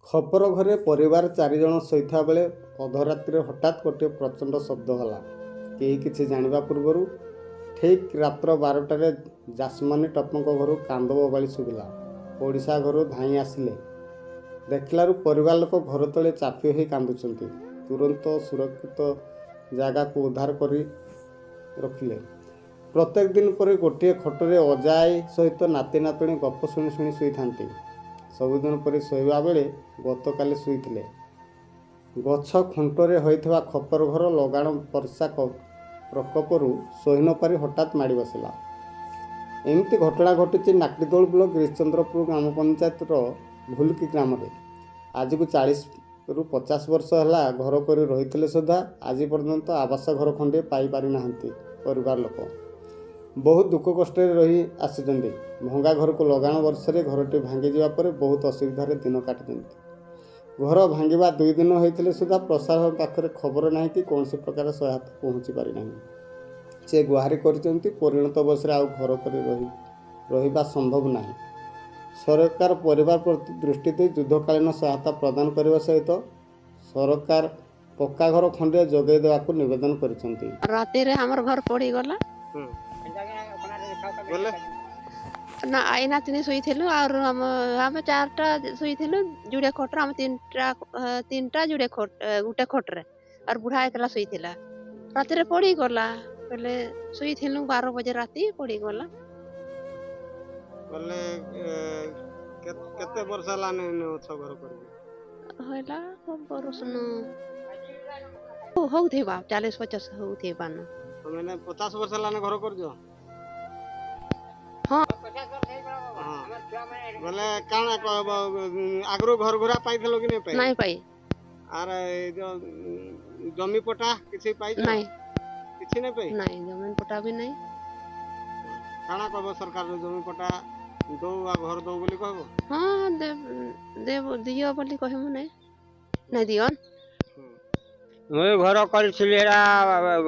ଖପର ଘରେ ପରିବାର ଚାରିଜଣ ଶୋଇଥିବା ବେଳେ ଅଧରାତ୍ରିରେ ହଠାତ୍ ଗୋଟିଏ ପ୍ରଚଣ୍ଡ ଶବ୍ଦ ହେଲା। କେହି କିଛି ଜାଣିବା ପୂର୍ବରୁ ଠିକ୍ ରାତ୍ର 12ଟାରେ ଜାସମନି ଟପ୍ପୋଙ୍କ ଘରୁ କାନ୍ଦ ବୋବାଳି ଶୁଭିଲା। ପଡ଼ିଶା ଘରୁ ଧାଇଁ ଆସିଲେ। ଦେଖିଲାରୁ ପରିବାର ଲୋକ ଘର ତଳେ ଚାପି ହୋଇ କାନ୍ଦୁଛନ୍ତି। ତୁରନ୍ତ ସୁରକ୍ଷିତ ଜାଗାକୁ ଉଦ୍ଧାର କରି ରଖିଲେ। ପ୍ରତ୍ୟେକ ଦିନ ପରି ଗୋଟିଏ ଖଟରେ ଅଜା ଆଈ ସହିତ ନାତି ନାତୁଣୀ ଗପ ଶୁଣି ଶୁଣି ଶୋଇଥାନ୍ତି। ସବୁଦିନ ପରି ଶୋଇବା ବେଳେ ଗତକାଲି ଶୋଇଥିଲେ। ଗଛ ଖୁଣ୍ଟରେ ହୋଇଥିବା ଖପର ଘର ଲଗାଣ ବର୍ଷା ପ୍ରକୋପରୁ ସହି ନପାରି ହଠାତ୍ ମାଡ଼ି ବସିଲା। ଏମିତି ଘଟଣା ଘଟିଛି ନାକଟିଦୋଳ ବ୍ଲକ ଗିରିଶଚନ୍ଦ୍ରପୁର ଗ୍ରାମ ପଞ୍ଚାୟତର ଭୁଲକି ଗ୍ରାମରେ। ଆଜକୁ 40ରୁ 50 ବର୍ଷ ହେଲା ଘର କରି ରହିଥିଲେ ସୁଦ୍ଧା ଆଜି ପର୍ଯ୍ୟନ୍ତ ଆବାସ ଘର ଖଣ୍ଡିଏ ପାଇପାରିନାହାନ୍ତି ପରିବାର ଲୋକ। ବହୁତ ଦୁଃଖ କଷ୍ଟରେ ରହି ଆସିଛନ୍ତି। ଭଙ୍ଗା ଘରକୁ ଲଗାଣ ବର୍ଷାରେ ଘରଟି ଭାଙ୍ଗିଯିବା ପରେ ବହୁତ ଅସୁବିଧାରେ ଦିନ କାଟିଛନ୍ତି। ଘର ଭାଙ୍ଗିବା 2 ଦିନ ହୋଇଥିଲେ ସୁଦ୍ଧା ପ୍ରଶାସନ ପାଖରେ ଖବର ନାହିଁ କି କୌଣସି ପ୍ରକାର ସହାୟତା ପହଞ୍ଚି ପାରିନାହିଁ। ସେ ଗୁହାରି କରିଛନ୍ତି, ପରିଣତ ବୟସରେ ଆଉ ଘର କରି ରହିବା ସମ୍ଭବ ନାହିଁ। ସରକାର ପରିବାର ପ୍ରତି ଦୃଷ୍ଟି ଦେଇ ଯୁଦ୍ଧକାଳୀନ ସହାୟତା ପ୍ରଦାନ କରିବା ସହିତ ସରକାର ପକ୍କା ଘର ଖଣ୍ଡିଏ ଯୋଗାଇ ଦେବାକୁ ନିବେଦନ କରିଛନ୍ତି। ରାତିରେ ଆମର ଘର ପଡ଼ିଗଲା। ବୋଲେ? ନା, I ନାତୁଣୀ ଶୋଇଥିଲୁ। ଆଉରୁ ଆମେ ଚାରିଟା ଶୋଇଥିଲୁ ଯୁଡ଼େ ଖଟରେ। ଆମେ ତିନିଟା ତିନିଟା ଯୁଡ଼େ ଖଟ, ଗୋଟେ ଖଟରେ, ଆର୍ ବୁଢ଼ା ଏକଲା ଶୋଇଥିଲା। ରାତିରେ ପଡ଼ିଗଲା ବେଲେ ଶୋଇଥିଲୁ, 12 ବଜେ ରାତି ପଡ଼ିଗଲା। ବୋଲେ କେତେ ବର୍ଷ ହେଲାନି ଅଛ ଘର କରିକି? ହେଲା ବରଷ ନ ହଉଥିବା, 40-50 ହଉଥିବା ନ। ମାନେ 50 ବର୍ଷ ହେଲାନି ଘର କରୁଛ? ହଁ। ହଁ, ବୋଲେ କାଣା କହିବ, ଆଗରୁ ଘର ଘୁରା ପାଇଥିଲ କି ନାଇଁ ପାଇ? ନାଇଁ ପାଇ। ଆର ଏ ଯୋଉ ଜମି ପଟା କିଛି ପାଇଛ? ନାଇଁ। କିଛି ନାଇଁ ପାଇ? ନାଇଁ, ଜମିନ ପଟା ବି ନାଇଁ। କାଣା କହିବ, ସରକାର ଜମି ପଟା ଦଉ ଆଉ ଘର ଦଉ ବୋଲି କହିବ? ହଁ, ଦିଅ ବୋଲି କହିବୁ। ନାଇଁ ନାଇଁ, ଦିଅନ୍। ମୁଇଁ ଘର କରିଥିଲି। ହେଟା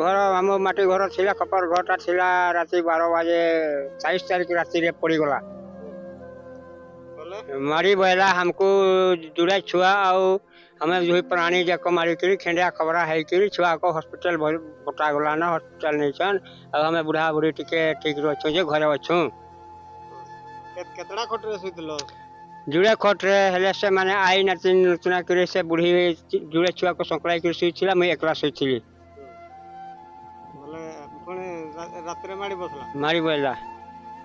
ଘର ଆମ ମାଟି ଘର ଥିଲା, ଖପର ଘରଟା ଥିଲା। ରାତି 12 ବାଜେ 24 ତାରିଖ ରାତିରେ ପଡ଼ିଗଲା। ବୋଲେ? ମାରି ବଇଲା ଆମକୁ, ଯୁଡ଼ାଏ ଛୁଆ ଆଉ ଆମେ ଦୁଇ ପ୍ରାଣୀ ଯାକ ମାରିକିରି ଖେଣ୍ଡିଆ ଖବରା ହେଇକିରି ଛୁଆକୁ ହସ୍ପିଟାଲ ବଟା ଗଲାନ, ହସ୍ପିଟାଲ ନେଇଛନ୍। ଆଉ ଆମେ ବୁଢ଼ା ବୁଢ଼ୀ ଟିକେ ଠିକ୍ ଅଛୁ ଯେ ଘରେ ଅଛୁ। କେତେଟା ଖଟରେ ଶୋଇଥିଲ? ଯୁଡ଼େ ଖଟରେ। ହେଲେ ସେମାନେ I ନାତି ନୁଚୁନା କରି ସେ ବୁଢ଼ୀ ଯୁଡ଼େ ଛୁଆକୁ ସଙ୍କଳାଇକରି ଶୋଇଥିଲା, ମୁଇଁ ଏକଲା ଶୋଇଥିଲି। ବୋଲେ ପୁଣି ରାତିରେ ମାଡ଼ି ବସଲା? ମାରି ବଇଲା।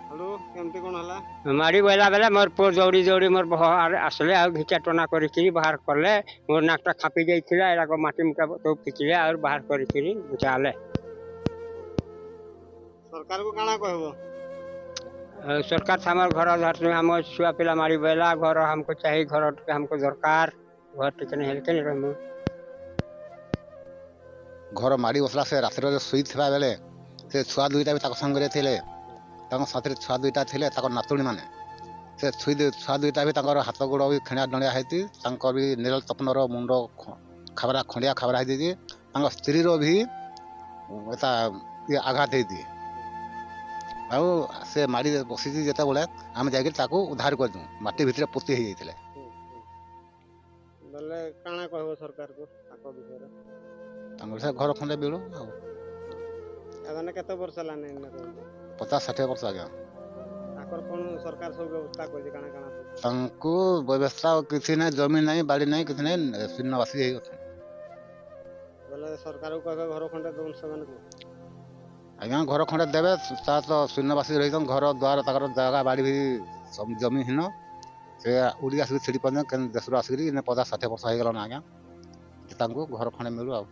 ହେଠୁ କେମିତି କଣ ହେଲା? ମାରି ବଇଲା ବେଲେ ମୋର୍ ପୁଅ ଦୌଡ଼ି ଦୌଡ଼ି ମୋର୍ ଆସିଲେ ଆଉ ଘିଚା ଟଣା କରିକିରି ବାହାର କଲେ। ମୋର୍ ନାକଟା ଖାପି ଯାଇଥିଲା, ଏରାକ ମାଟି ମୁଟା ସବୁ ଫିକିଲେ ଆଉ ବାହାର କରିକିରି ବୁଝାଲେ। ସରକାରକୁ କାଣା କହିବ? ଆଉ ସରକାର ଆମର ଘର ଧରଛୁ, ଆମ ଛୁଆ ପିଲା ମାରି ବଇଲା, ଘର ଆମକୁ ଚାହି, ଘର ଟିକେ ଆମକୁ ଦରକାର। ଘର ଟିକେ ନାଇଁ ହେଲେ କେନି ରହିମୁ? ଘର ମାଡ଼ି ବସିଲା। ସେ ରାତିରେ ଶୋଇଥିବା ବେଳେ ସେ ଛୁଆ ଦୁଇଟା ବି ତାଙ୍କ ସାଙ୍ଗରେ ଥିଲେ। ତାଙ୍କ ସାଥିରେ ଛୁଆ ଦୁଇଟା ଥିଲେ, ତାଙ୍କ ନାତୁଣୀମାନେ। ସେ ଛୁଆ ଦୁଇଟା ବି ତାଙ୍କର ହାତ ଗୋଡ଼ ବି ଖଣ୍ଡିଆ ଡଣ୍ଡିଆ ହେଇଛି। ତାଙ୍କର ବି ନୀଳ ତପନର ମୁଣ୍ଡ ଖାବରା ଖଣ୍ଡିଆ ଖାବରା ହେଇଯାଇଛି। ତାଙ୍କ ସ୍ତ୍ରୀର ବି ଏତା ଇଏ ଆଘାତ ହେଇଛି। ଆଉ ସେ ମାଡ଼ି ବସିଛି ଯେତେବେଳେ ଆମେ ଯାଇକି ତାକୁ ଉଦ୍ଧାର କରିଛୁ, ମାଟି ଭିତରେ ପୋତି ହେଇଯାଇଥିଲେ। ବୋଲେ କାଣା କହିବ ସରକାରକୁ ତାଙ୍କ ବିଷୟରେ? ତାଙ୍କର ସେ ଘର ଖଣ୍ଡେ ମିଳୁ ଆଉ। ଏମାନେ କେତେ ବର୍ଷ ହେଲାନି ଏନେ ରହୁଛ? 50-60 ବର୍ଷ ଆଜ୍ଞା। ତାଙ୍କର କଣ ସରକାର ସବୁ ବ୍ୟବସ୍ଥା କରିଛି, କାଣା କାଣା ସବୁ? ତାଙ୍କୁ ବ୍ୟବସ୍ଥା କିଛି ନାହିଁ, ଜମି ନାହିଁ, ବାଡ଼ି ନାହିଁ, କିଛି ନାହିଁ, ଶୂନ୍ୟବାସୀ ହେଇ ଅଛନ୍ତି। ବୋଲେ ସରକାରକୁ କହିବେ ଘର ଖଣ୍ଡେ ଦଉନ୍ ସେମାନଙ୍କୁ? ଆଜ୍ଞା, ଘର ଖଣ୍ଡେ ଦେବେ। ତା ତ ଶୂନ୍ୟବାସୀ ରହିଛନ୍, ଘର ଦ୍ୱାର ତାଙ୍କର ଜାଗା ବାଡ଼ି ବି ସବୁ ଜମିହୀନ। ସେ ଉଡ଼ି ଆସିକି ଛିଡ଼ି ପାରୁଛନ୍ତି, କେନ୍ ଦେଶରୁ ଆସିକିରି ଏନେ 50-60 ବର୍ଷ ହେଇଗଲାଣି ଆଜ୍ଞା। ତାଙ୍କୁ ଘର ଖଣ୍ଡେ ମିଳୁ ଆଉ।